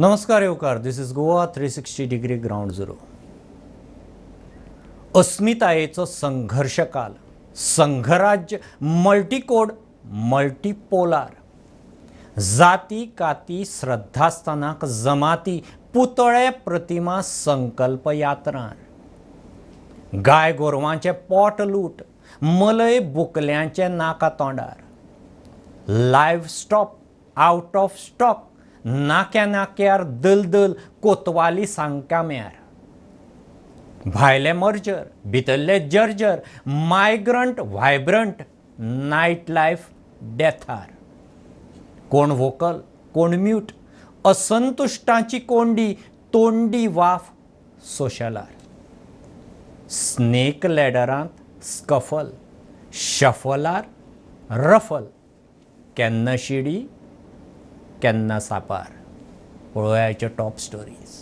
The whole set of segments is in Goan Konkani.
नमस्कार येवकार. This is Goa 360 degree ground zero. अस्मितायेचो संघर्शकाल, संघराज्य, मल्टीकोड, मल्टीपोलार, जाती काती श्रद्धास्थानाक जमाती, पुतळे प्रतिमा संकल्प यात्रां, गाय गोरवांचे पोट लूट, मलय बुकल्यांचे नाका तोंडार, live stop out of stock, नाक्या नाक्यार दलदल, कोतवाली सांकाम्यार, भायले मर्जर भितरले जर्जर, मायग्रंट व्हायब्रंट, नायट लायफ डेथार, कोण वोकल कोण म्यूट, असंतुश्टांची कोंडी तोंडी वाफ सोशलार, स्नेक लॅडरांत स्कफल, शफलार रफल, केन्ना शिडी केन्ना सापार. पळोवयाच्यो टॉप स्टोरीज.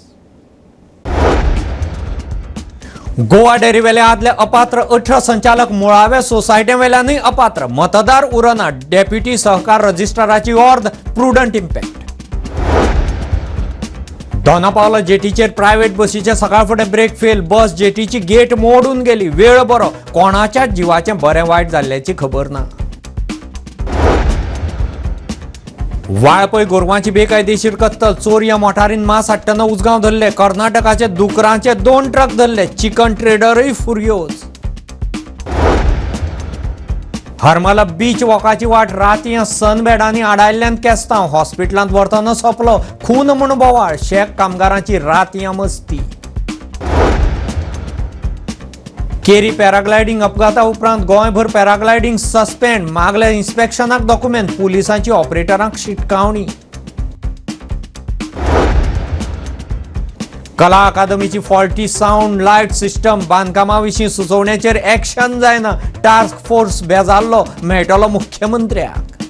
गोवा डेअरीवेले आदले अपात्र 18 संचालक मुळाव्या सोसायटी वेल्यानूय अपात्र, मतदार उरना, डेप्युटी सहकार रजिस्ट्राराची ऑर्द, prudent impact. Dona Paula जेटीचेर private बसीचे सकाळ फुडें ब्रेक फेल, बस जेटीची गेट मोडून गेली, वेळ बरो, कोणाच्याच जिवाचें बरें वायट जाल्ल्याची खबर ना. वाळपय गोरवांची बेकायदेशीर कत्तल, चोरयां मोटारीन मांस हाडटना उजगांव धरले, कर्नाटकाचे दुकरांचे 2 ट्रक धरले, चिकन ट्रेडरूय फुर्योज. हरमला बीच वॉकाची वाट रातयां सनबेडांनी आडायल्ल्यान केस्तांव, हॉस्पिटलांत व्हरतना सोंपलो, खून म्हूण बोवाळ, शेक कामगारांची रातयां मस्ती. केरी पॅराग्लायडींग अपघाता उपरांत गोंयभर पॅराग्लायडींग सस्पेंड, मागल्या इन्स्पेक्शनाक डॉक्युमेंट, पुलिसांची ऑपरेटरांक शिटकावणी. कला अकादमीची फॉल्टी सावंड लायट सिस्टम, बांदकामा विशीं सुचोवण्याचेर एक्शन जायना, टास्क फोर्स बेजारलो, मेळटलो मुख्यमंत्र्याक.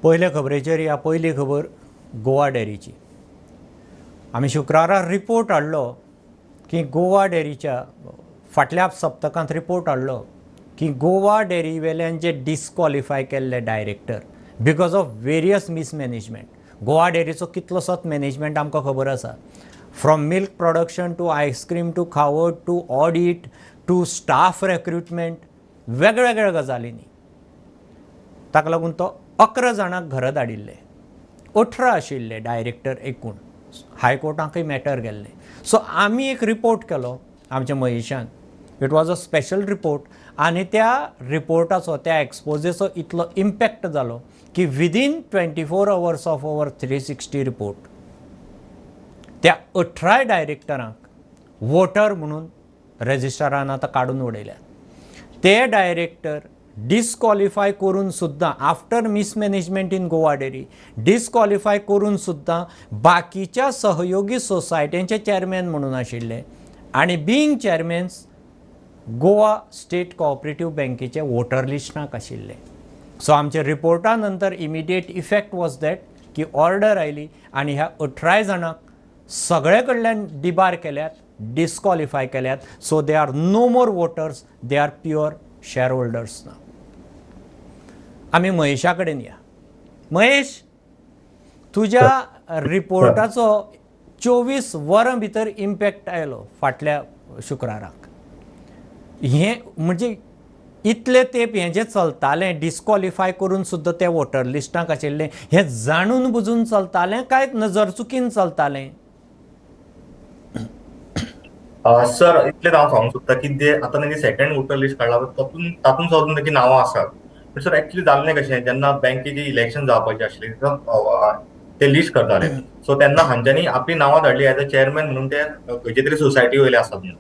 पयले खबरेचेर या पयली खबर गोवा डेअरीची. आमी शुक्रारा रिपोर्ट हाडलो की गोवा डेअरीच्या फाटल्या सप्तकांत रिपोर्ट हाडलो की गोवा डेअरी वेल्यान जे डिस्क्वॉलिफाय केल्ले director because of various mismanagement. Goa डेअरीचो कितलोसोच मॅनेजमेंट आमकां खबर आसा, from milk production to ice cream to खावड to audit to staff recruitment, वेगवेगळ्या गजालींनी. ताका लागून तो 11 जाणांक घरा धाडिल्ले, 18 आशिल्ले डायरेक्टर एकूण, हायकोर्टाकय मॅटर गेल्ले. सो आमी एक रिपोर्ट केलो आमच्या महेशान, it was a special report, आनी त्या रिपोर्टाचो त्या एक्सपोजेचो इतलो इम्पॅक्ट जालो की within 24 hours of our 360 report त्या 18 डायरेक्टरांक वोटर म्हणून रजिस्टरान आतां काडून उडयल्यात. ते डायरेक्टर डिस्क्वॉलिफाय करून सुद्दां after mismanagement in Goa dairy disqualify करून सुद्दां बाकीच्या सहयोगी सोसायट्यांचे चेअरमॅन म्हणून आशिल्ले आनी being chairmans Goa state cooperative बँकेचे वोटर लिस्टाक आशिल्ले. सो आमच्या रिपोर्टा नंतर इमिडिएट इफेक्ट वॉज that की ऑर्डर आयली आनी ह्या 18 जाणांक सगळे कडल्यान डिबार केल्यात, डिस्क्वॉलिफाय केल्यात. So they are no more voters, they are pure share holders ना. आमी महेशा कडेन या. महेश, तुज्या रिपोर्टाचो 24 वरां भितर इम्पॅक्ट आयलो फाटल्या शुक्राराक. हें म्हणजे इतले तेंप हें जें चलतालें डिस्क्वॉलिफाय करून सुद्दां ते वोटर लिस्टाक आशिल्लें, हें जाणून बुजून चलतालें काय नजर चुकीन चलतालें? सर, इतलें हांव सांगूंक सोदता की ते आतां तेंगे सेकंड वोटर लिस्ट काडला तातूंत सुद्दां तेजी नांवां आसात. पण सर एक्चुअली जाल्लें कशें, जेन्ना बँकेची इलेक्शन जावपाचें आशिल्लें ते लिस्ट करताले, सो तेन्ना हांच्यांनी आपली नांवां धाडली एज अ चेअरमॅन म्हणून, ते खंयचे तरी सोसायटी वयले आसात म्हणून,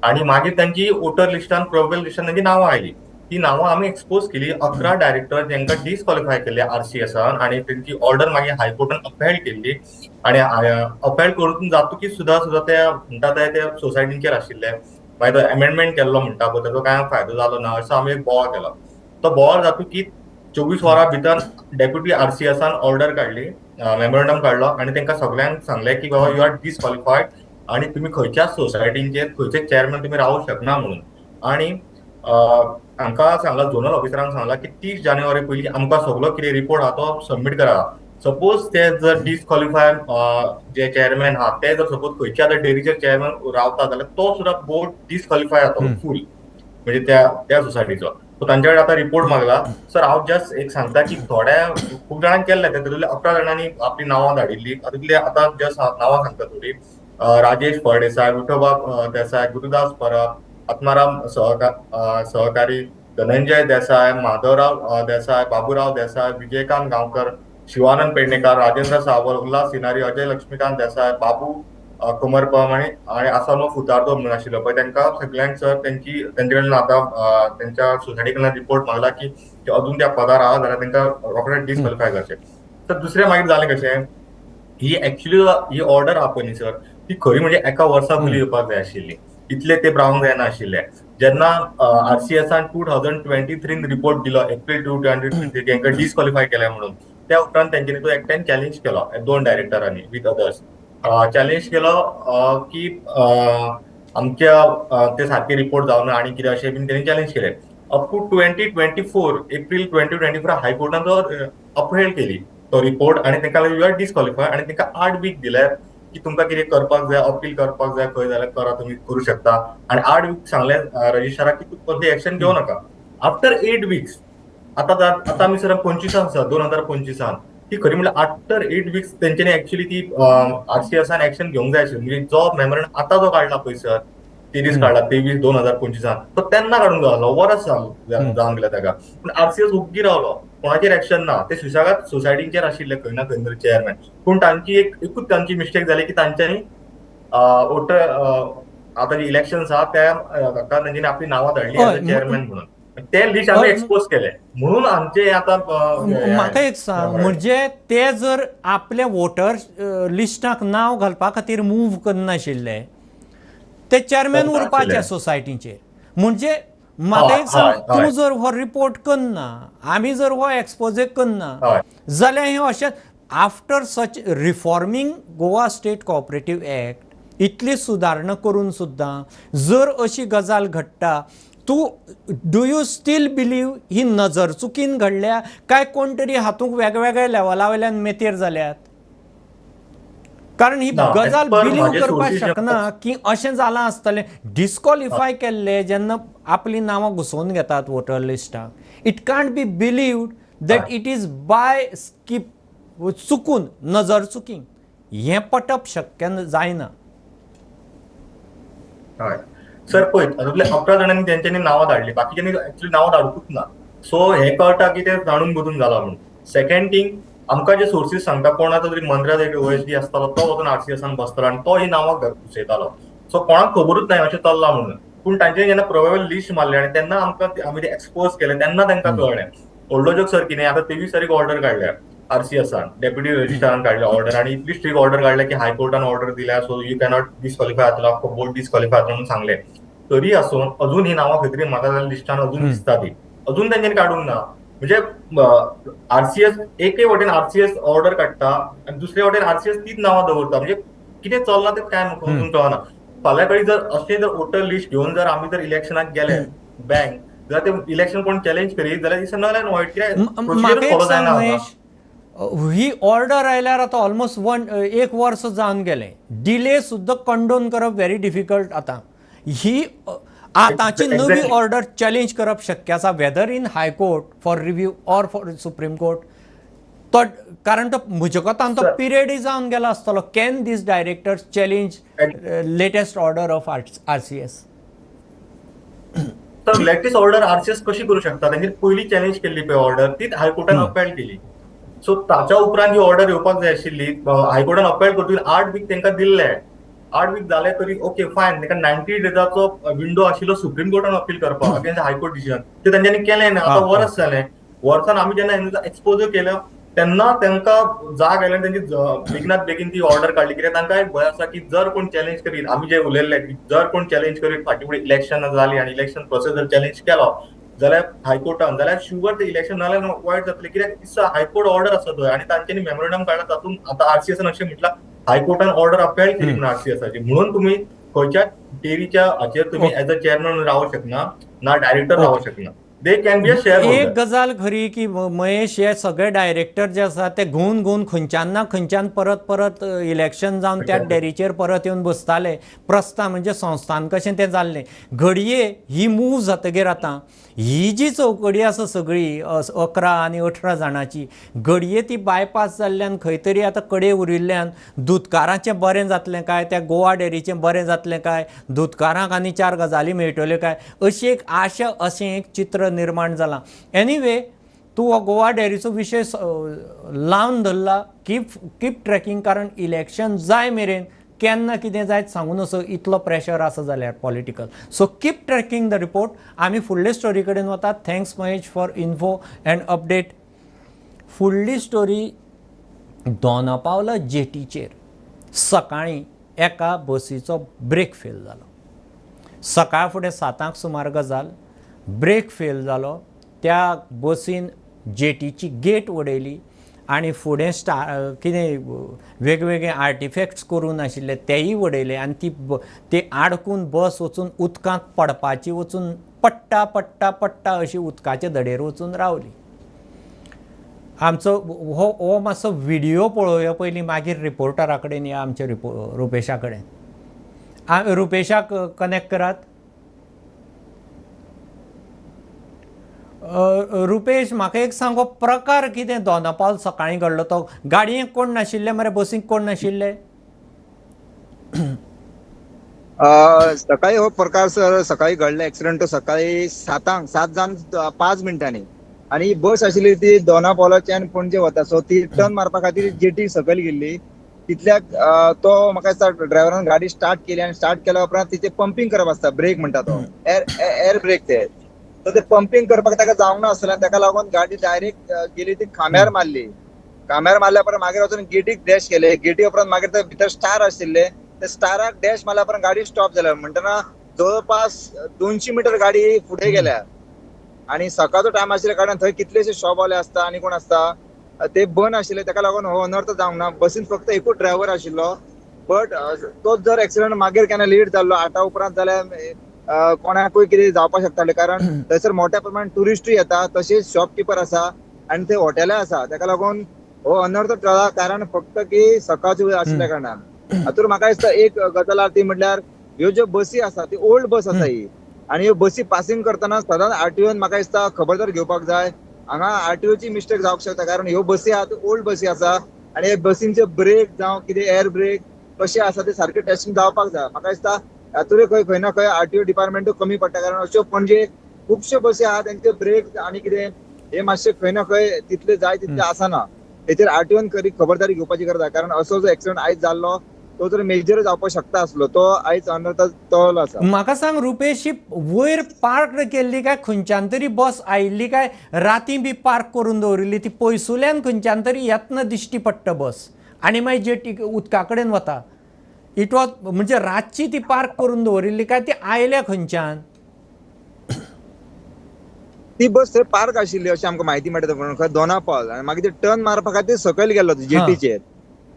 आनी मागीर तांची वोटर लिस्टान प्रोबेबल लिस्टान तांची नांवां आयली. ती नांवां आमी एक्सपोज केली. 11 डायरेक्टर जेंकां डिस्क्वॉलिफाय केल्ले आरसीएसान आनी तेंची ऑर्डर मागीर हायकोर्टान अपहेल्ड केल्ली आनी अपहेल्ड करून जातकीच सुद्दां सुद्दां ते म्हणटा ते सोसायटींचेर आशिल्ले. मागीर तो एमेंडमेंट केल्लो म्हणटा पळय, ताचो कांय फायदो जालो ना, असो आमी एक बोवाळ केलो. तो बोवाळ जातकीच 24 वरां भितर डेप्युटी आरसीएसान ऑर्डर काडली, मेमोरंडम काडलो आनी तांकां सगळ्यांक सांगलें की बाबा you are disqualified आनी तुमी खंयच्याच सोसायटींचेर खंयचे चेअरमॅन तुमी रावूंक शकना म्हणून. आनी हांकां सांगला, झोनल ऑफिसरांक सांगला की 30 जानेवारी पयलीं आमकां सगलो कितें रिपोर्ट आहा तो सबमीट करा. सपोज ते जर डिसक्वॉलिफाय जे चेअरमॅन आहा ते जर सपोज खंयच्या आतां डेरीचेर चेअरमॅन रावता जाल्यार तो सुद्दां बोर्ड डिसक्वॉलिफाय जातलो फूल, म्हणजे त्या त्या सोसायटीचो. सो तांच्या कडेन आतां रिपोर्ट मागला. सर हांव जस्ट एक सांगता की थोड्या खूब जाणांक केल्ले, तातूंतले 11 जाणांनी आपली नांवां धाडिल्ली. तातूंतली आतां जस्ट नांवां सांगता थोडी. राजेश फळदेसाय, विठोबा देसाय, गुरुदास परब, आत्माराम सहकारी, धनंजय देसाय, माधवराव देसाय, बाबूराव देसाय, विजयकांत गांवकर, शिवानंद पेडणेकर, राजेंद्र सावल, उल्हास सिनारी, अजय लक्ष्मीकांत देसाय, बाबू कुमरपम आनी आसानो फुतारदो म्हणून आशिल्लो पळय, तांकां सगळ्यांक सर तेंचे कडल्यान आतां तेंच्या सोसायटी कडल्यान रिपोर्ट मागला की ते अजून त्या पदार आहा जाल्यार तांकां रोखडे डिसक्वॉलिफाय करचें. तर दुसरें मागीर जालें कशें, ही एक्चुअली ही ऑर्डर आहा पळय न्ही सर, ती खरी म्हणजे एका वर्सा पयलीं येवपाक जाय आशिल्ली, इतले ते रावंक जायना आशिल्ले. जेन्ना आरसीएसान 2023 रिपोर्ट दिलो, एप्रील 2023, तांकां डिसक्वॉलिफाय केल्या म्हणून, त्या उपरांत तेंच्यांनी तो एकट्यान चॅलेंज केलो, 2 डायरेक्टरांनी विथ अदर्स चॅलेंज केलो की आमच्या ते सारके रिपोर्ट जावना आनी कितें अशें बीन तेणी चॅलेंज केलें. अप टू 2024 एप्रील 2024 हायकोर्टान तो अपहेल्ड केली तो रिपोर्ट आनी तांकां you are disqualify आनी तांकां 8 वीक दिले की तुमकां कितें करपाक जाय, अपील करपाक जाय, खंय जाल्यार करा, तुमी करूं शकता. आनी 8 वीक सांगलें रजिस्ट्राराक की तूं कसली एक्शन घेवं नाका. आफ्टर 8 वीक्स आतां आतां आमी सर 25 आसा, 2025 ती खरी म्हणल्यार आफ्टर 8 वीक्स तेंच्यांनी एक्चुअली ती आरसीएसान एक्शन घेवंक जाय आशिल्ली. म्हणजे जो मेमोरंडम आतां जो काडला पळय सर, 23 काडला, 23/2025, तो तेन्ना काडूंक जाय आसलो, वरस जावन गेलें ताका. पूण आरसीएस ओग्गी रावलो, कोणाचेर एक्शन ना. ते सुसागात सोसायटींचेर आशिल्ले खंय ना खंय तरी चेअरमॅन. पूण तांची एकूच तांची मिस्टेक जाली की तांच्यांनी वोटर आतां जी इलेक्शन्स आहा त्या ताका तेंच्यांनी आपली नांवां धाडली एज अ चेअरमॅन म्हणून, ते लिस्ट आमी एक्सपोज केले म्हणून आमचे आतां. म्हाका एक सांग, म्हणजे ते जर आपल्या वोटर लिस्टाक नांव घालपा खातीर मूव करनाशिल्ले ते चेअरमॅन उरपाचे सोसायटीचेर. म्हणजे म्हाका एक सांग, तूं जर हो रिपोर्ट करना, आमी जर हो एक्सपोज करना जाल्यार हें अशें after such reforming Goa state cooperative act इतली सुदारणा करून सुद्दां जर अशी गजाल घडटा, तूं do you steel believe ही नजर चुकीन घडल्या काय कोण तरी हातूंत वेगवेगळ्या लेवला वयल्यान मेतेर जाल्यात? कारण ही गजाल बिलीव करपाक शकना की अशें जालां आसतलें. डिस्क्वॉलिफाय केल्ले जेन्ना आपलीं नांवां घुसोवन घेतात water लिस्टाक, it can't be believed that it is by skip, चुकून नजर चुकीन हें पटप शक्य जायना. हय सर, पळय तातूंतले 11 जाणांनी तेंच्यांनी नांवां धाडली, बाकीच्यांनी एक्चुअली नांवां धाडुंकूच ना. सो हें कळटा की ते जाणून बुजून जालां म्हणून. सेकंड थींग, आमकां जे सोर्सीस सांगता कोण आतां तरी मंत्र्याक एक ओएसडी आसतालो तो वचून आरसीएसान बसतालो आनी तो ही नांवां घुसयतालो. सो कोणाक खबरूच नाही अशें चल्लां म्हणून. पूण तांचे जेन्ना प्रोबेबल लिस्ट मारलें आनी तेन्ना आमकां आमी ते एक्सपोज केलें तेन्ना तांकां कळ्ळें. व्हडलो जोक सर कितें, आतां 23 तारीख ऑर्डर काडल्या आरसीएसान, डेप्युटी रजिस्ट्रारान काडल्या ऑर्डर आनी इतली स्ट्रीक ऑर्डर काडल्या की हायकोर्टान ऑर्डर दिल्या, सो you cannot disqualify जातलो, आख्खो बोर्ड डिस्क्वॉलिफाय जातलो म्हणून सांगलें. तरी आसून अजून ही नांवां खंय तरी म्हाका जाल्यार लिस्टान अजून दिसता ती, अजून तेंच्यांनी काडूंक ना. म्हणजे आरसीएस एके वटेन आरसीएस ऑर्डर काडटा आनी दुसरे वटेन आरसीएस तीच नांवां दवरता. म्हणजे कितें चल्लां तें काय म्हाका अजून कळना. फाल्यां कडेन जर अशें जर वोटर लिस्ट घेवन जर आमी जर इलेक्शनाक गेले बँक, जाल्यार ते इलेक्शन कोण चॅलेंज करीत जाल्यार it's null and void, कित्याक प्रोसिजर फॉलो जायना. ही ऑर्डर आयल्यार आतां ऑलमोस्ट 1 वर्स जावन गेलें. डिले सुद्दां कंडोन करप व्हेरी डिफिकल्ट. आतां ही आतांची नवी ऑर्डर चॅलेंज करप शक्य आसा, whether in high court for review or for supreme court. तो कारण तो म्हज्या कोतान तो पिरियडय जावन गेला आसतलो. Can these directors challenge latest order of RCS? तर लेटेस्ट ऑर्डर आरसीएस कशी करू शकता? तेंची पयली चॅलेंज केल्ली पळय ऑर्डर, तीच हायकोर्टान अपहेल्ड केली. सो ताच्या उपरांत ही ऑर्डर येवपाक जाय आशिल्ली. हायकोर्टान अपहेल्ड करतकीर 8 वीक तांकां दिल्ले, 8 वीक जाले तरी ओके फायन, तांकां 90 डेजाचो विंडो आशिल्लो सुप्रीम कोर्टान अपील करपाक अगेन्स्ट हायकोर्ट डिसिजन, ते तेंच्यांनी केलें ना. आतां वर्स जालें, वर्सान आमी जेन्ना एक्सपोजर केलें तेन्ना तांकां जाग आयली आनी तेंची बेगिनात बेगीन ती ऑर्डर काडली. कित्याक तांकां एक भंय आसा की जर कोण चॅलेंज करीत, आमी जे उलयल्ले की जर कोण चॅलेंज करीत फाटीं फुडें इलेक्शन जाली आनी इलेक्शन प्रोसेस जर चॅलेंज केलो जाल्यार हायकोर्टान, जाल्यार शुवर ते इलेक्शन नाल्यार वायट जातलें. कित्याक it's high court order आसा थंय आनी तांच्यांनी मेमोरंडम काडला तातूंत आतां आरसीएसान अशें म्हटलां हायकोर्टान ऑर्डर अपहेल्ड केली म्हणून आरसीएसाची, म्हणून तुमी खंयच्या डेरीच्या हाचेर तुमी एज अ चेअरमॅन रावूंक शकना. ना डायरेक्टर रावंक शकना. They can be a share. एक गजाल खरी की महेश, हे सगळे डायरेक्टर जे आसा ते घुवन घुवन खंयच्यान ना खंयच्यान परत परत इलेक्शन जावन त्या डेरीचेर परत येवन बसताले. प्रस्था म्हणजे संस्थान कशें तें जाल्लें. घडये ही मूव जातगीर आतां ही जी चौकडी आसा सगळी 11 आनी 18 जाणांची, घडये ती बायपास जाल्ल्यान खंय तरी आतां कडे उरिल्ल्यान दुदकारांचें बरें जातलें काय, त्या गोवा डेरीचें बरें जातलें काय, दुदकारांक आनी 4 गजाली मेळटल्यो काय, अशी एक आशा, अशें एक चित्र निर्माण जाला. एनिवे, तूं हो गोवा डेरीचो विशय लावन धरला, कीप ट्रॅकिंग, कारण इलेक्शन जाय मेरेन केन्ना कितें जायत सांगू नसो, इतलो प्रेशर आसा जाल्यार political. So keep tracking the report. आमी फुडले स्टोरी कडेन वतात. Thanks Mahesh for info and update. फुडली स्टोरी दोनापावला जेटीचेर सकाळीं एका बसीचो ब्रेक फेल जालो. सकाळ फुडें 7 सुमार गजाल, ब्रेक फेल जालो. त्या बसीन जेटीची गेट उडयली आनी फुडें स्टार कितें वेगवेगळे आर्टिफॅक्ट्स करून आशिल्ले तेय उडयले आनी ती आडकून बस वचून उदकांत पडपाची, वचून पडटा पडटा पडटा अशी उदकाचे धडेर वचून रावली. आमचो हो हो मातसो व्हिडियो पळोवया पयलीं, मागीर रिपोर्टरा कडेन या आमच्या रुपेशा कडेन. रुपेशाक कनेक्ट करात. रुपेश, म्हाका एक सांग, हो प्रकार कितें दोनापावल सकाळीं घडलो तो? गाडयेक कोण नाशिल्ले मरे, बसीक कोण नाशिल्ले? सकाळी हो प्रकार सर सकाळी घडले. एक्सिडंट सकाळी 7 जावन 5 मिनटांनी, आनी बस आशिल्ली ती दोनापावलाच्यान पणजे वता. सो ती टर्न मारपा खातीर जेटी सकयल गेल्ली. तितल्याक तो म्हाका दिसता ड्रायव्हरान गाडी स्टार्ट केली आनी स्टार्ट केल्या उपरांत तिचे पंपींग करप आसता, ब्रेक म्हणटा तो, एअर ब्रेक ते, सो ते पंपींग करपाक ताका जावंक नासलें. ताका लागून गाडी डायरेक्ट गेली ती खांब्यार मारली. खांब्यार मारल्या उपरांत मागीर वचून गेटीक डॅश केले. गेटी उपरांत मागीर ते भितर स्टार आशिल्ले, ते स्टाराक डॅश मारल्या उपरांत गाडी स्टॉप जाल्या. म्हणटना जवळपास 200 मिटर गाडी फुडें गेल्या. आनी सकाळचो टायम आशिल्ल्या कारणान थंय कितलेशे शॉपवाले आसता आनी कोण आसता ते बंद आशिल्ले. ताका लागून हो अनर्थ जावंक ना. बसीन फक्त एकूच ड्रायव्हर आशिल्लो. बट तोच जर एक्सिडंट मागीर केन्ना लेट जाल्लो 8 उपरांत जाल्यार कोणाकूय कितें जावपाक शकतालें. कारण थंयसर मोठ्या प्रमाणात ट्युरिस्टूय येता, तशेंच शॉपकिपर आसा आनी थंय हॉटेलां आसा. ताका लागून हो अनर्थ टळ्ळा कारण फक्त की सकाळचो वेळ आशिल्ल्या कारणान. हातूंत म्हाका दिसता एक गजाल आहा ती म्हटल्यार ह्यो ज्यो बसी आसा ती ओल्ड बस आसा ही, आनी ह्यो बसी पासिंग करतना सदांच आरटीओन म्हाका दिसता खबरदार घेवपाक जाय. हांगा आरटीओची मिस्टेक जावंक शकता, कारण ह्यो बसी आहा त्यो ओल्ड बसी आसा आनी हे बसींचे ब्रेक जावं कितें एअर ब्रेक कशे आसा ते सारके टेस्टिंग जावपाक जाय. म्हाका दिसता हातूंत खंय खंय ना खंय आरटीओ डिपार्टमेंटूय कमी पडटा, कारण अश्यो पणजे खुबश्यो बसी आहा तेंचे ब्रेक आनी कितें हे मातशे खंय ना खंय तितले जाय तितले आसना. तेचेर आरटीओन खरी खबरदारी घेवपाची गरज आसा, कारण असो जो एक्सिडंट आयज जाल्लो तो जर मेजर जावपाक शकता आसलो तो आयज अनर्थ टळ्ळो आसा. म्हाका सांग रुपेश, वयर पार्क केल्ली काय खंयच्यान तरी बस आयिल्ली काय राती बी पार्क करून दवरिल्ली ती पयसुल्यान खंयच्यान तरी येतना दिश्टी पडटा बस आनी मागीर जेटी उदका कडेन वता? It was म्हणजे रातची ती पार्क करून दवरिल्ली काय ती आयल्या खंयच्यान? ती बस थंय पार्क आशिल्ली अशें आमकां म्हायती मेळटा म्हणून खंय दोनापावल, आनी मागीर ती टर्न मारपा खातीर सकयल गेल्लो जेटीचेर.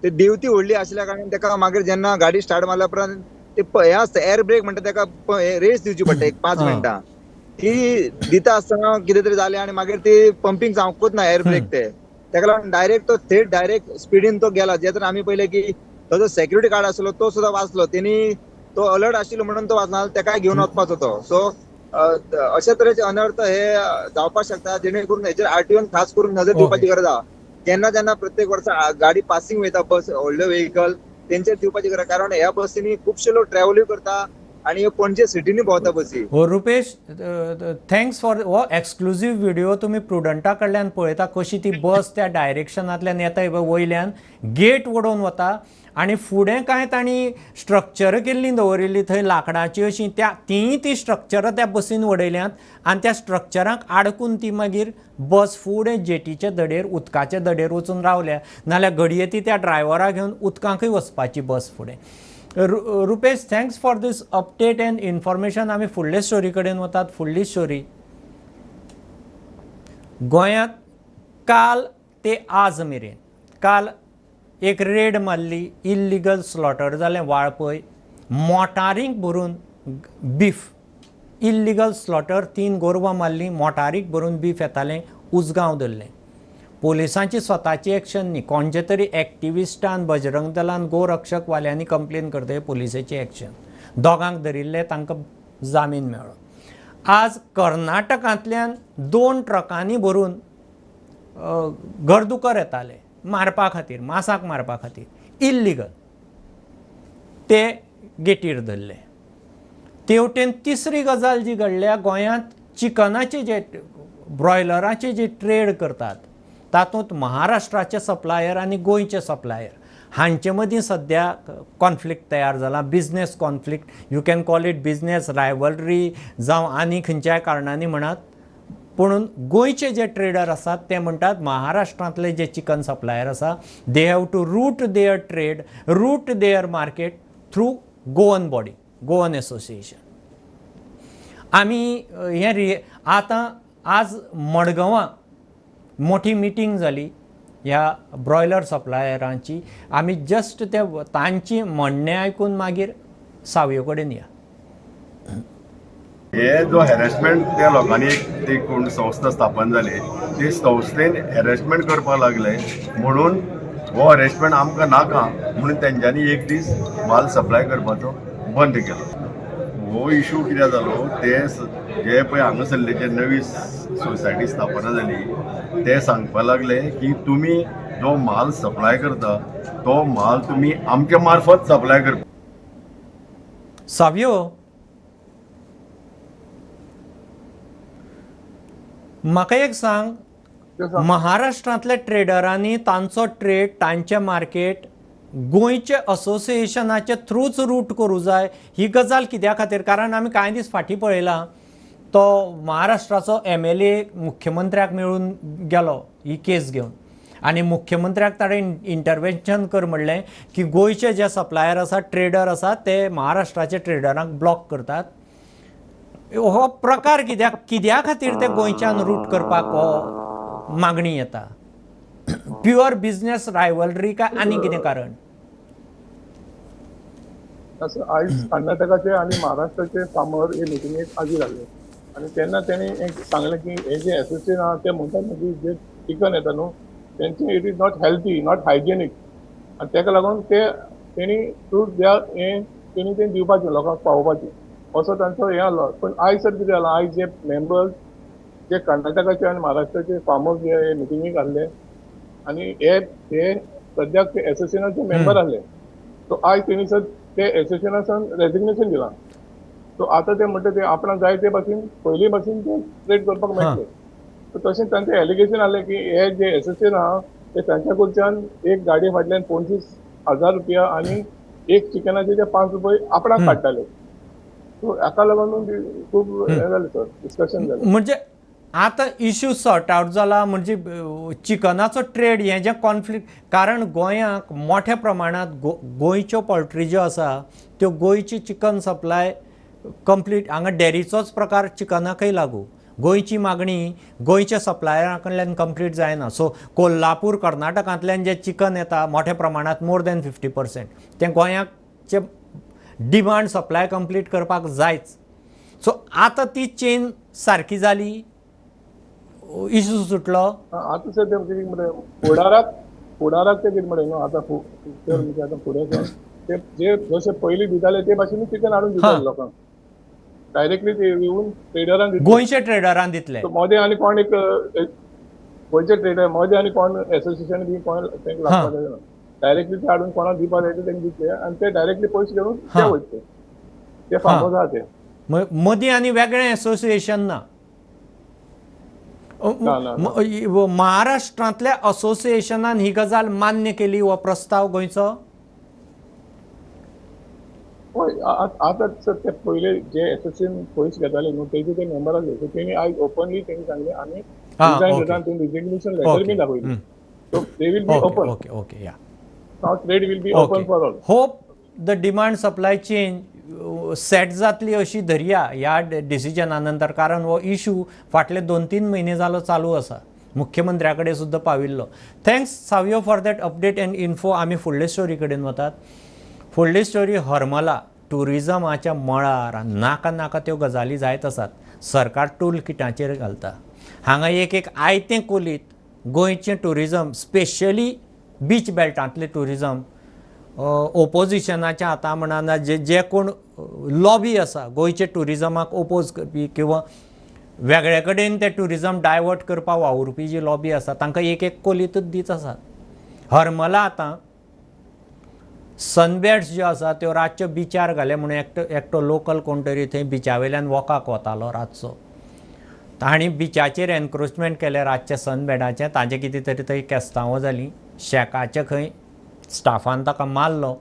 ते देंवती व्हडली आशिल्ल्या कारणान ताका मागीर जेन्ना गाडी स्टार्ट मारल्या उपरांत ते हें आसता एअर ब्रेक म्हणटा ताका रेस दिवची पडटा एक 5 मिनटां. ती दिता आसतना कितें तरी जालें आनी मागीर ती पंपींग जावंकूच ना एअर ब्रेक ते, ताका लागून डायरेक्ट तो थेट डायरेक्ट स्पिडीन तो गेला. जे तर आमी पळयलें की तो जो सेक्युरिटी गार्ड आसलो तो सुद्दां वाचलो, तेणी तो अलर्ट आशिल्लो म्हणून तो वाचना, ताकाय घेवन वचपाचो तो. सो अशे तरेचे अनर्थ हे जावपाक शकता, जेणे करून हेचेर आरटीओन खास करून नजर दिवपाची गरज आहा. जेन्ना जेन्ना प्रत्येक वर्सा गाडी पासिंग वयता बस व्हडल्यो व्हेकल तेंचेर दिवपाची गरज, कारण ह्या बसींनी खुबशे लोक ट्रॅव्हलूय करता आनी पणजे सिटीनी भोंवता बसी. हो रुपेश, thanks for हो एक्सक्लुजीव व्हिडिओ. तुमी प्रुडंटा कडल्यान पळयता कशी ती बस त्या डायरेक्शनांतल्यान येता वयल्यान गेट वडोवन वता आनी फुडें कांय तांणी स्ट्रक्चर केल्ली दवरिल्ली थंय लांकडाची अशी, त्या तीय ती स्ट्रक्चरां त्या बसीन वडयल्यांत आनी त्या स्ट्रक्चरांक आडकून ती मागीर बस फुडें जेटीच्या धडेर उदकाच्या धडेर वचून रावल्या. नाल्यार घडये ती त्या ड्रायव्हराक घेवन उदकांकूय वचपाची बस फुडें. Rupesh, thanks for this update and information. आमी फुडले स्टोरी कडेन वतात. फुडली स्टोरी गोंयांत काल ते आज मेरेन, काल एक रेड मारली, इल्लिगल स्लॉटर जालें वाळपय, मोटारींक भरून बीफ. इल्लिगल स्लॉटर, 3 गोरवां मारलीं, मोटारीक भरून बीफ येतालें, उजगांव धरलें. पोलिसांची स्वताची एक्शन न्ही, कोणचे तरी एक्टिविस्टान, बजरंग दलान, गोरक्षकवाल्यांनी कंप्लेन करतकीर पोलिसाची एक्शन, दोगांक धरिल्ले, तांकां जामीन मेळ्ळो. आज कर्नाटकांतल्यान 2 ट्रकांनी भरून घरदुकर येताले मारपा खातीर, मासाक मारपा खातीर, इल्लिगल, ते गेटीर धरले. तेवटेन तिसरी गजाल जी घडल्या, गोंयांत चिकनाचे जे ब्रॉयलराचे जे ट्रेड करतात तातूंत महाराष्ट्राचे सप्लायर आनी गोंयचे सप्लायर हांचे मदीं सद्या कॉन्फ्लिक्ट तयार जाला. Business conflict, you can call it business rivalry जावं आनी खंयच्याय कारणांनी म्हणात, पूण गोंयचे जे ट्रेडर आसात ते म्हणटात महाराष्ट्रांतले जे चिकन सप्लायर आसा they have to route their trade, route their market through Goan body, Goan association. आमी हें आतां आज मडगांवां मोठी मिटींग जाली ह्या ब्रॉयलर सप्लायरांची. आमी जस्ट ते तांची म्हणणें आयकून मागीर सावयो कडेन या. हे जो हॅरेसमेंट त्या लोकांनी ती कोण संस्था स्थापन जाली ती संस्थेन हॅरेसमेंट करपाक लागले म्हणून हो हॅरेसमेंट आमकां नाका म्हणून तेंच्यांनी एक दीस माल सप्लाय करपाचो बंद केलो. हो इशू कित्याक जालो, ते जे पळय हांगासरले जे नवी सोसायटी स्थापना जाली ते सांगपाक लागले की तुमी जो माल सप्लाय करता तो माल तुमी आमच्या मार्फत सप्लाय करता. सावयो, म्हाका एक सांग, महाराष्ट्रांतल्या ट्रेडरांनी तांचो ट्रेड, तांचें मार्केट गोंयचे असोसिएशनाचे थ्रूच रूट करूं जाय, ही गजाल कित्या खातीर? कारण आमी कांय दीस फाटीं पळयलां तो महाराष्ट्राचो MLA मुख्यमंत्र्याक मेळून गेलो ही केस घेवन, आनी मुख्यमंत्र्याक ताणें इंटरवेन्शन कर म्हणलें की गोंयचे जे सप्लायर आसा, ट्रेडर आसा, ते महाराष्ट्राचे ट्रेडरांक ब्लॉक करतात. हो प्रकार कित्या खातीर ते गोंयच्यान रूट करपाक हो मागणी येता? प्युअर बिझनेस रायवलरी काय आनी कितें कारण? आयज कर्नाटकाचे आनी महाराष्ट्राचे फार्मर हे मिटिंगेक हाजीर आसले आनी तेन्ना तेणी एक सांगलें की हे जे एसोसिएशन आहा ते म्हणटात न्हू की जे चिकन येता न्हू तेंचे it is not healthy, not hygienic, आनी तेका लागून ते तेणी थ्रू त्या हें तेणी तें दिवपाचें लोकांक पावोवपाचें असो तांचो हें आसलो. पूण आयज सर कितें जालां, आयज जे मेंबर्स जे कर्नाटकाचे आनी महाराष्ट्राचे फार्मर्स जे मिटिंगेक आसले आनी हे सद्याक ते एसोसिएशनाचे मेंबर आसले, सो आयज तेणी सर ते एसोसिएशनासान रेजिग्नेशन दिलां. सो आतां ते म्हणटा ते आपणाक जाय ते भाशेन पयलीं भाशेन ते ट्रेड करपाक मेळटले. सो तशें तांचें एलिगेशन आसलें की हे जे एसोसिएशन आहा ते तांच्या कडच्यान एक गाडये फाटल्यान 25,000 रुपया आनी एक चिकनाचे ते 5 रुपये आपणाक काडटाले. सो हाका लागून खूब हें जालें सर, डिस्कशन जालें. म्हणजे आतां इश्यू सॉर्ट आवट जाला, म्हणजे चिकनाचो ट्रेड हें जें कॉन्फ्लिक्ट, कारण गोंयांक मोठ्या प्रमाणांत गोंयच्यो पोल्ट्री ज्यो आसा त्यो गोंयची चिकन सप्लाय कंप्लीट, हांगा डेरीचोच प्रकार चिकनाकय लागू, गोंयची मागणी गोंयच्या सप्लायरा कडल्यान कंप्लीट जायना. सो कोल्हापूर कर्नाटकांतल्यान जें चिकन येता मोठ्या प्रमाणांत मोर दॅन 50% तें गोंयाचे डिमांड सप्लाय कंप्लीट करपाक जायच. सो आतां ती चेन सारकी जाली, इशू सुटलो. आतां सर ते कितें म्हणटा फुडाराक, फुडाराक ते कितें म्हणटा न्हू आतां आतां फुडें ते जे जशे पयलीं दिताले ते भाशेन चिकन हाडून दिताले लोकांक डायरेक्टली, ते येवन ट्रेडरांक दितले, गोंयच्या ट्रेडरांक दितले. मदें आनी कोण एक गोंयचे ट्रेडर मदें आनी कोण एसोसिएशन बी कोण तांकां लागपाक जायना, डायरेक्टली ते हाडून कोणाक दिवपाक जाय ते तांकां दितले आनी ते डायरेक्टली पयशे घेवन ते वयतले, ते फार्मर्स आहा ते. मदीं आनी वेगळें एसोसिएशन ना. महाराष्ट्रांतल्या असोसिएशनान ही गजाल मान्य केली, हो प्रस्ताव गोंयचो? हय, आतां सर ते पयले जे एसोसिएशन पयशे घेताले न्हू तेजे ते मेंबर आसले, सो तेणी आयज ओपनली तेणी सांगलें आमी रिजायन करता, तेणी रिजिग्नेशन लेटर बी दाखयली. So they will be open. Okay okay, yeah now trade will be open for all. Hope the demand supply chain set जातली अशी धरया ह्या डिसिजना नंतर, कारण हो इशू फाटले 2-3 म्हयने जालो चालू आसा, मुख्यमंत्र्या कडेन सुद्दां पाविल्लो. Thanks Savio for that update and info. आमी फुडले स्टोरी कडेन वतात. फुडली स्टोरी हरमला. ट्युरिजमाच्या मळार नाका नाका त्यो गजाली जायत आसात. सरकार टूल किटाचेर घालता. हांगा एक एक आयतें कोलीत गोंयचें ट्युरिजम, स्पेशली बीच बेल्टांतलें ट्युरिजम ओपोजिशनाच्या हाता म्हणा, जे जे कोण लॉबी आसा गोंयचे ट्युरिजमाक ओपोज करपी किंवा वेगळे कडेन ते ट्युरिजम डायवर्ट करपाक वावुरपी जी लॉबी आसा तांकां एक एक कोलीतच दीत आसात. हरमला आतां सनबेड्स ज्यो आसा त्यो रातच्यो बिचार घाले म्हणून एकटो एकटो लोकल कोण तरी थंय बिचा वयल्यान वॉकाक वतालो रातचो, तांणी बिचाचेर एनक्रोचमेंट केलें रातचें सनबेडाचें, ताजें कितें तरी थंय केस्तांवां जालीं, शेकाचें खंय स्टाफान ताका मारलो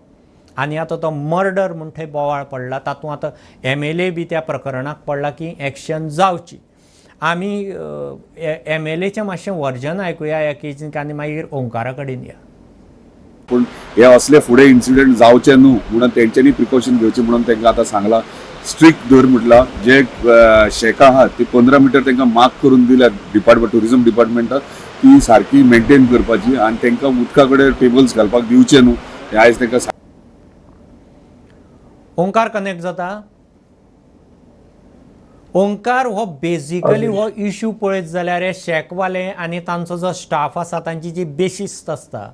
आनी आतां तो मर्डर म्हूण थंय बोवाळ पडला. तातूंत आतां एमएलए बी त्या प्रकरणाक पडला की एक्शन जावची. आमी एमएलएचें मातशें वर्जन आयकुया ह्या केसीक आनी मागीर ओंकारा कडेन या. पूण हे असले फुडें इन्सिडंट जावचे न्हू म्हणून तेंच्यांनी प्रिकॉशन घेवचें म्हणून तांकां आतां सांगलां. स्ट्रिक्ट धर म्हटलां, जे शेकां आहात ती 15 मिटर तांकां मार्क करून दिल्या डिपार्टमेंट ट्युरिजम डिपार्टमेंटाक ती सारकी मेंटेन करपाची आनी तांकां उदका कडेन टेबल्स घालपाक दिवचे न्हू हें आयज तांकां. ओंकार कनेक्ट जाता. ओंकार, हो बेजिकली हो इशू पळयत जाल्यार हे शेकवाले आनी तांचो जो स्टाफ आसा तांची जी बेशिस्त आसता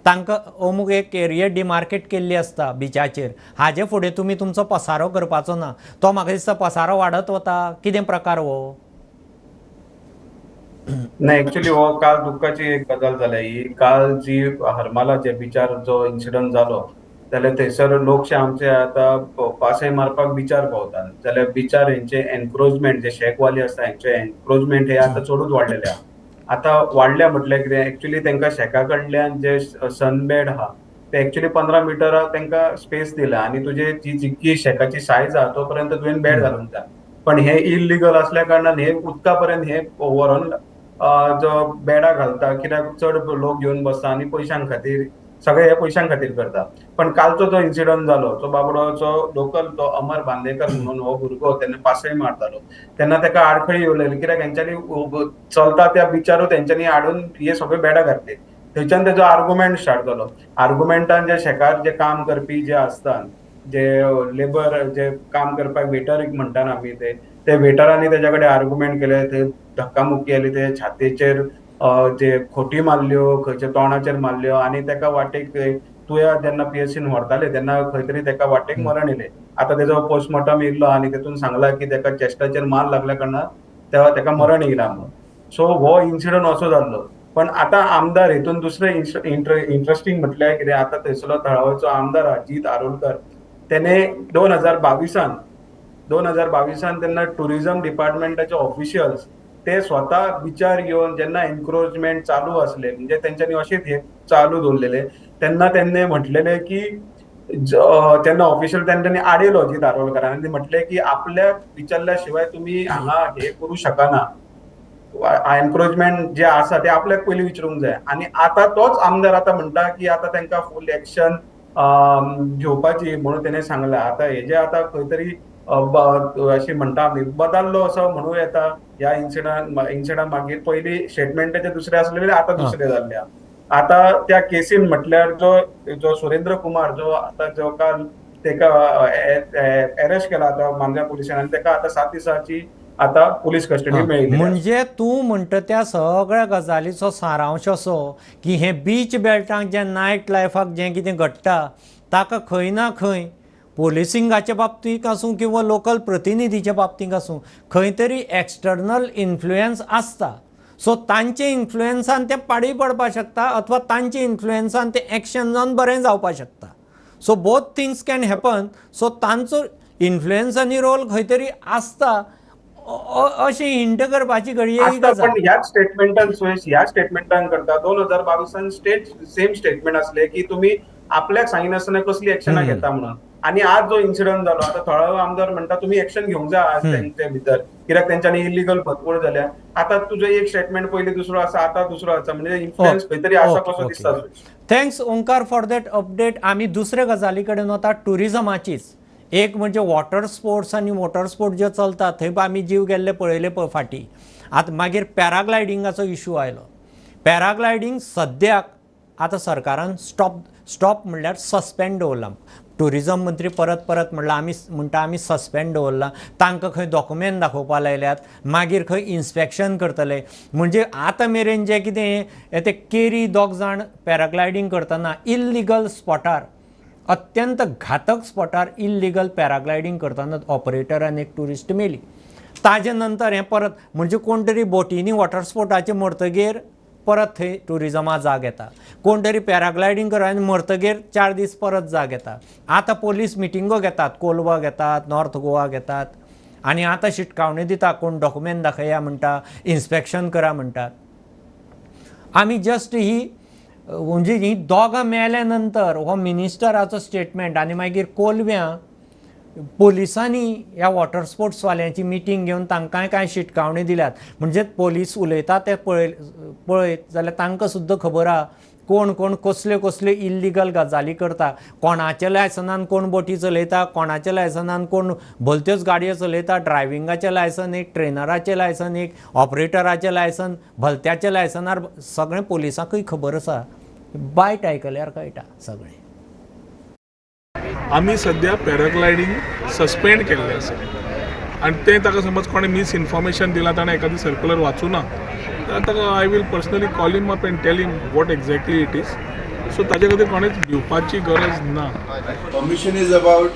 तांकां अमूक एक एरिया डिमार्केट केल्ली आसता बिचाचेर, हाजे फुडें तुमी तुमचो पसारो करपाचो ना. तो म्हाका दिसता पसारो वाडत वता. कितें प्रकार हो? नाही, एक्चुअली हो काल दुःखाची एक गजाल जाल्या ही. काल जी हरमाला जे बिचार जो इन्सिडंट जालो जाल्यार थंयसर लोकशे आमचे आतां पासय मारपाक बिचार पावतात, जाल्यार बिचार हेंचे एनक्रोचमेंट जे शेकवाले आसता हेंचे एनक्रोचमेंट हे आतां चडूच वाडलेले आहा. आतां वाडल्या म्हटल्यार कितें, एक्चुअली तांकां शेका कडल्यान जे सनबेड आहा ते एक्चुअली 15 मिटर तांकां स्पेस दिला आनी तुजे जी जितकी शेकाची सायज आहा तो पर्यंत तुवें बेड घालूंक जाय. पण हे इलिगल असल्या कारणान हे उदका पर्यंत हे व्हरोन जो बेडां घालता, कित्याक चड लोक घेवन बसता आनी पयशां खातीर सगळे हे पयशां खातीर करता. पण कालचो जो इन्सिडंट जालो तो बाबडोचो लोकल तो अमर बांदेकर म्हणून हो भुरगो तेन्ना पासय मारतालो तेन्ना ताका आडखळी येवलेली, कित्याक हेंच्यांनी चलता त्या बिचारूच तेंच्यांनी हाडून हे सगळे बेडां घातली. थंयच्यान तेजो आर्गुमेंट स्टार्ट जालो. आर्गुमेंटान जे शेकार जे काम करपी जे आसता, जे लेबर जे काम करपाक वेटर म्हणटा आमी ते वेटरांनी तेज्या कडेन आर्गुमेंट केले, ते धक्कामुक्की आली, ते छातयेचेर जे खोटी मारल्यो, खंयच्या तोंडाचेर मारल्यो आनी ताका वाटेक तुया जेन्ना पीएचसीन व्हरताले तेन्ना खंय तरी ताका वाटेक मरण येयलें. आतां तेजो पोस्टमॉर्टम येयल्लो आनी तेतून सांगला की ताका चेस्टाचेर मार लागल्या कारणान तेका मरण येयला म्हणून. सो हो इन्सिडंट असो जाल्लो. पण आतां आमदार हितून दुसरें इंट्रस्टींग म्हटल्यार कितें, आतां थंयसरलो थळावचो आमदार अजीत आरोलकर तेणे 2022 तेन्ना ट्युरिजम डिपार्टमेंटाचे ऑफिशियल्स ते स्वता विचार घेवन जेन्ना एनक्रोचमेंट चालू आसले म्हणजे तेंच्यांनी अशेंच हे चालू दवरलेले तेन्ना तेन्ना म्हटलेले की तेन्ना ऑफिशियल तेंच्यांनी आडयलो अजीत आरोलकरान आनी म्हटलें की आपल्याक विचारल्या शिवाय तुमी हांगा हे करूं शकना, एनक्रोचमेंट जे आसा ते आपल्याक पयलीं विचारूंक जाय. आनी आतां तोच आमदार आतां म्हणटा की आतां तांकां फूल एक्शन घेवपाची म्हणून तेणें सांगलां. आतां हेजे आतां खंय तरी अशें म्हणटा आमी बदल्लो असो म्हणूं येता ह्या इन्सिडंट मागीर. पयलीं स्टेटमेंट तेजे दुसरे आसलेले, आतां दुसरे जाल्ले. आतां त्या केसीन म्हटल्यार जो जो सुरेंद्र कुमार जो आतां जो काल तेका अरेस्ट केला आतां मांद्र्या पुलिसान आनी तेका आतां 7 दिसांची आतां पुलीस कस्टडी मेळिल्ली. म्हणजे तूं म्हणटा त्या सगळ्या गजालीचो सारांश असो की हे बीच बेल्टांक जे नायट लायफाक जें कितें घडटा ताका खंय ना खंय पोलिसिंगाच्या बाबतींत आसूं किंवा लोकल प्रतिनिधीच्या बाबतींत आसूं खंय तरी एक्सटर्नल इन्फ्लुयन्स आसता. सो तांचे इन्फ्लुयन्सान तें पाडी पडपाक शकता अथवा तांचे इन्फ्लुयन्सान तें एक्शन जावन बरें जावपाक शकता. So both things can happen. So तांचो इन्फ्लुयन्स आनी रोल खंय तरी आसता अशें हिंट करपाची घडये. पण ह्याच स्टेटमेंटान सुयश, ह्या स्टेटमेंटान करता 2022 स्टेट सेम स्टेटमेंट आसले की तुमी आपल्याक सांगिनासतना कसली एक्शनां घेता म्हणून. आनी आज जो इन्सिडंट जालो आतां थळावो आमदार म्हणटा तुमी एक्शन घेवंक जाय आज तेंचे भितर, कित्याक तेंच्यांनी इलिगल भरपूर जाल्या. आतां तुजें एक स्टेटमेंट पयलीं दुसरो आसा, आतां दुसरो आसा, म्हणजे इन्फ्लुयन्स खंय तरी आसा कसो दिसता. Thanks Omkar for that update. आमी दुसरे गजाली कडेन वता, ट्युरिजमाचीच. एक म्हणजे वॉटर स्पोर्ट्स आनी मोटर स्पोर्ट जे चलता थंय आमी जीव गेल्ले पळयले फाटीं. आतां मागीर पॅराग्लायडिंगाचो इशू आयलो. पॅराग्लायडींग सद्याक आतां सरकारान स्टॉप म्हणल्यार सस्पेंड दवरलां. ट्युरिजम मंत्री परत परत म्हणलां आमी म्हणटा आमी सस्पेंड दवरलां, तांकां खंय डॉक्युमेंट दाखोवपा लायल्यात, मागीर खंय इन्स्पेक्शन करतले. म्हणजे आतां मेरेन जें कितें ते केरी दोग जाण पॅराग्लायडींग करतना इल्लिगल स्पॉटार, अत्यंत घातक स्पॉटार इल्लिगल पॅराग्लायडींग करतना ऑपरेटर आनी एक ट्युरिस्ट मेली. ताजे नंतर हें परत म्हणजे कोण तरी बोटींनी वॉटर स्पोर्टाचें मरतगीर परत थंय ट्युरिजमा जाग येता, कोण तरी पॅराग्लायडींग कर आनी मरतगीर 4 दीस परत जाग येता. आतां पोलीस मिटिंगो घेतात, कोलवा घेतात, नॉर्थ गोवा घेतात आनी आतां शिटकावणी दिता, कोण डॉक्युमेंट दाखया म्हणटा, इन्स्पेक्शन करा म्हणटात. आमी जस्ट ही म्हणजे ही दोगां मेल्या नंतर हो मिनिस्टराचो स्टेटमेंट आनी मागीर कोलव्यां पोलिसांनी ह्या वॉटर स्पोर्ट्सवाल्यांची मिटींग घेवन तांकांय कांय शिटकावणी दिल्यात. म्हणजे पोलीस उलयता ते पळयत जाल्यार तांकां सुद्दां खबर आहा कोण कोण कसल्यो कसल्यो इल्लिगल गजाली करता, कोणाच्या लायसनान कोण बोटी चलयता, कोणाच्या लायसनान कोण भलत्योच गाडयो चलयता, ड्रायव्हिंगाचें लायसन एक, ट्रेनराचें लायसन एक, ऑपरेटराचें लायसन, भलत्याच्या लायसनार सगळें पोलिसांकूय खबर आसा. बायट आयकल्यार कळटा सगळें. आमी सद्या पॅराग्लायडींग सस्पेंड केल्लें आसा आनी तें ताका समज कोणें मिसइन्फॉर्मेशन दिलां, ताणें एखादी सर्कुलर वाचूं ना ताका I will personally call him up and tell him what exactly it is. So ताजे खातीर कोणेंच भिवपाची गरज ना. Permission is about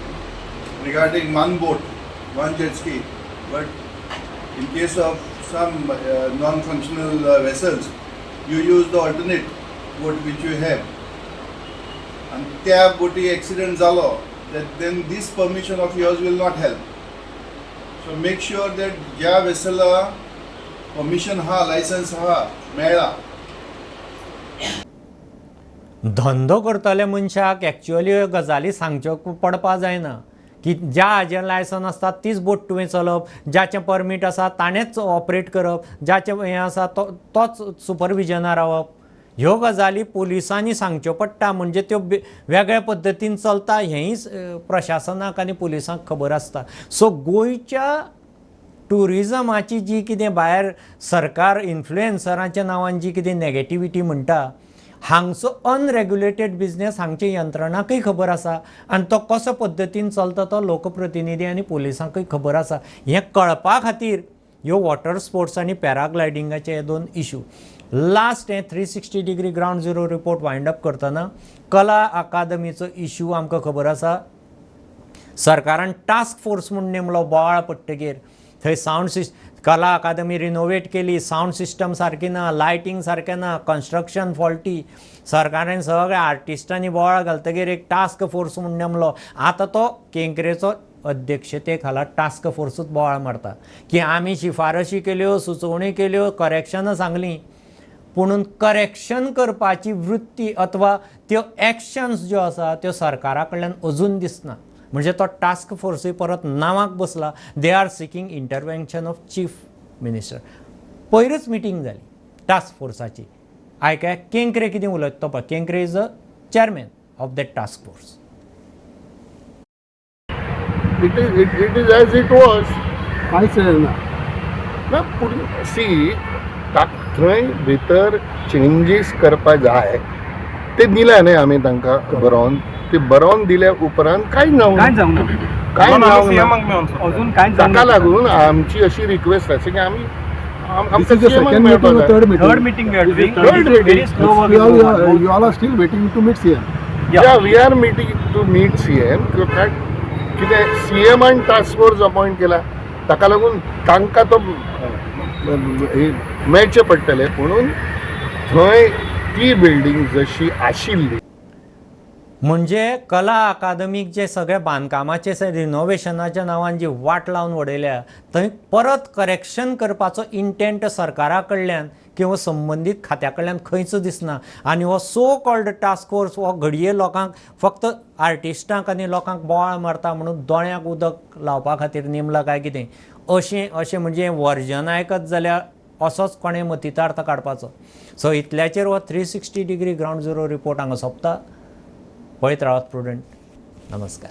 regarding one boat, one jet ski, but in case of some non functional vessels you use the alternate boat which you have. आनी त्या बोटी एक्सिडंट जालो then this permission of yours will not help. So make sure that ज्या वेसला परमिशन हा, लायसन्स हा मेळ्ळा. धंदो करतल्या मनशाक एक्चुअली ह्यो गजाली सांगच्यो पडपा जायना की ज्या हाजेर लायसन आसता तीच बोट तुवें चलोवप, जाचें परमीट आसा ताणेंच ऑपरेट करप, जाचें हें आसा तोच सुपरविजनार रावप. ह्यो गजाली पुलिसांनी सांगच्यो पडटा. म्हणजे त्यो वेगळ्या पद्दतीन चलता हेंय प्रशासनाक आनी पुलिसांक खबर आसता. सो गोंयच्या ट्युरिजमाची जी कितें भायर सरकार इन्फ्लुएन्सरांच्या नांवान जी कितें नॅगेटिविटी म्हणटा, हांगचो अनरेग्युलेटेड बिजनेस हांगच्या यंत्रणांकूय खबर आसा आनी तो कसो पद्दतीन चलता तो लोकप्रतिनिधी आनी पुलिसांकूय खबर आसा. हें कळपा खातीर ह्यो वॉटर स्पोर्ट्स आनी पॅराग्लायडिंगाचे हे दोन इशू. लास्ट हें 360 degree ground zero report wind up करतना कला अकादमीचो इशू आमकां खबर आसा. सरकारान टास्क फोर्स म्हूण नेमलो बोवाळ पडटगीर थंय सावंड कला अकादमी रिनोवेट केली, सावंड सिस्टम सारकी ना, लायटींग सारकें ना, कन्स्ट्रक्शन फॉल्टी. सरकारान सगळ्या आर्टिस्टांनी बोवाळ घालतगीर एक टास्क फोर्स म्हूण नेमलो. आतां तो केंकरेचो अध्यक्षते खाला टास्क फोर्सूच बोवाळ मारता की आमी शिफारशी केल्यो, सुचोवणी केल्यो, करेक्शनां सांगलीं, पुणून करेक्शन करपाची वृत्ती अथवा त्यो एक्शन्स ज्यो आसा त्यो सरकारा कडल्यान अजून दिसना. म्हणजे तो टास्क फोर्सूय परत नांवाक बसला. They are seeking intervention of chief minister. पयरूच मिटींग जाली टास्क फोर्साची. आयकया केंकरे कितें उलयता तो पळय. Kenkre is a chairman of that task force. It is as it was. कांयच ना ना, पूण सी थंय भितर चेंजीस करपा जाय ते दिल्या न्ही आमी तांकां बरोवन, ते बरोवन दिल्या उपरांत कांय जावंक ना, कांय जावंक ना अजून कांय. ताका लागून आमची अशी रिक्वेस्ट आसा की आमी we are meeting to meet CM. कितें सीएमान टास्क फोर्स अपॉयंट केला ताका लागून तांकां तो मेळचें पडटलें, म्हणून थंय ती बिल्डींग जशी आशिल्ली. म्हणजे कला अकादमीक जे सगळे बांदकामाचे रिनोवेशनाच्या नांवान जी वाट लावन उडयल्या थंय परत करेक्शन करपाचो इंटेंट सरकारा कडल्यान किंवा संबंदीत खात्या कडल्यान खंयच दिसना. आनी हो सो कॉल्ड टास्क फोर्स हो घडये लोकांक फक्त आर्टिस्टांक आनी लोकांक बोवाळ मारता म्हणून दोळ्यांक उदक लावपा खातीर नेमला काय कितें अशें अशें म्हणजे वर्जन आयकत जाल्यार असोच कोणें मतितार्थ काडपाचो. सो इतल्याचेर हो 360 डिग्री ग्रावंड झिरो रिपोर्ट हांगा सोंपता. पळयत रावात प्रुडंट. नमस्कार.